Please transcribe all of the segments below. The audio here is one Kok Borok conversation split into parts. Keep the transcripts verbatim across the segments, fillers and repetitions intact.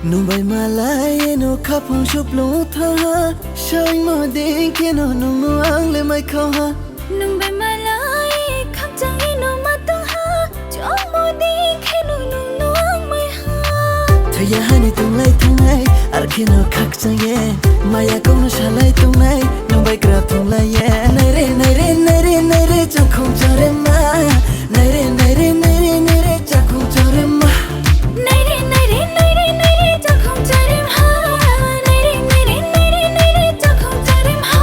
Nwng bai malai eno khaphang suplung thaha, saingmo ding kheno nwngno ang le mai khaha. Nwng bai malai khakchang eno ma tongha, chongmo ding kheno nwngno ang mai ha. Thwiya hani tonglai thangnai, ar kheno khakchang ye, maya kokno salai tongnai, nwng bai kwrak thonglai ye. Naire, naire, naire, naire, chakhung chare ma. Naire, naire, naire, naire, chakhung chare ma. Naire, naire, naire, naire, chakhung chare ma. Naire, naire, naire, naire, chakhung chare ma.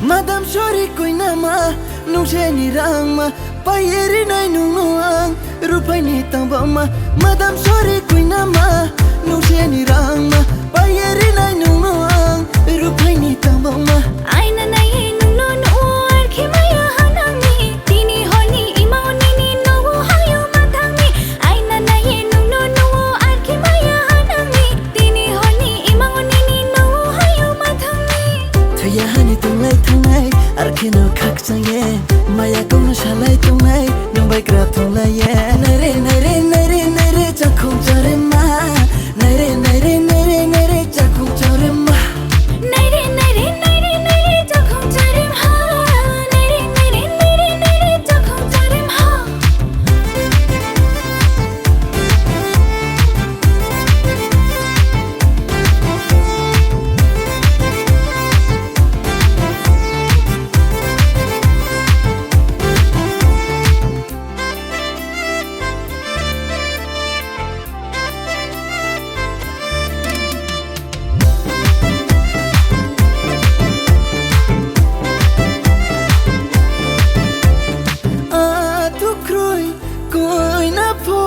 Madam sorry koinama, nungseni rangma, paiye rinai nungno ang, rupaini tangbama. Madam sorry koinama, nungseni rangma, paiye rinai nungno ang, rupaini tangbama. Aina naiye nungno nuo arkhe maya hanangni, tini horni imao nini nogo hayo mathangni. Aina naiye nungno nuo arkhe maya hanangni, tini horni imao nini nogo hayo mathangni. Thwiya hani tonglai thangnai, ar kheno khakchang ye, maya kokno salai tongnai, nwng bai kwrak thonglai ye. Naire, naire, naire, naire, chakhung chare ma. Naire, naire, naire, naire, chakhung chare ma. Naire, naire, naire, naire, chakhung chare ma. Naire, naire, naire, naire, chakhung chare ma. Atukroi koina pho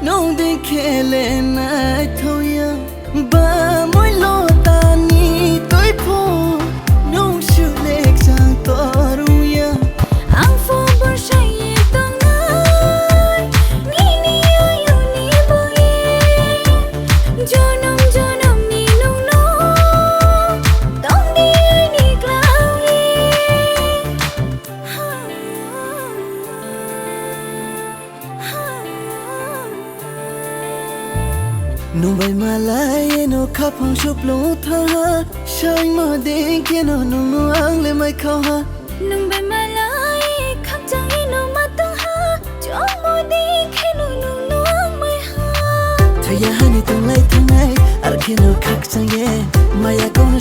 nong de khele nai thoya. Bamoi lotani toi pho nong sulek sang torungya. Ang pho borsa ye tongnai nini ayuni boye. Jonom jonom ni nungno tongdi aini klau ye. Nwng bai malai eno khaphang suplung thaha, saingmo ding kheno nwngno ang le mai khaha. Nwng bai malai khakchang eno ma tongha, chongmo ding kheno nwngno ang mai ha. Thwiya hani tonglai thangnai, ar kheno khakchang ye, maya kok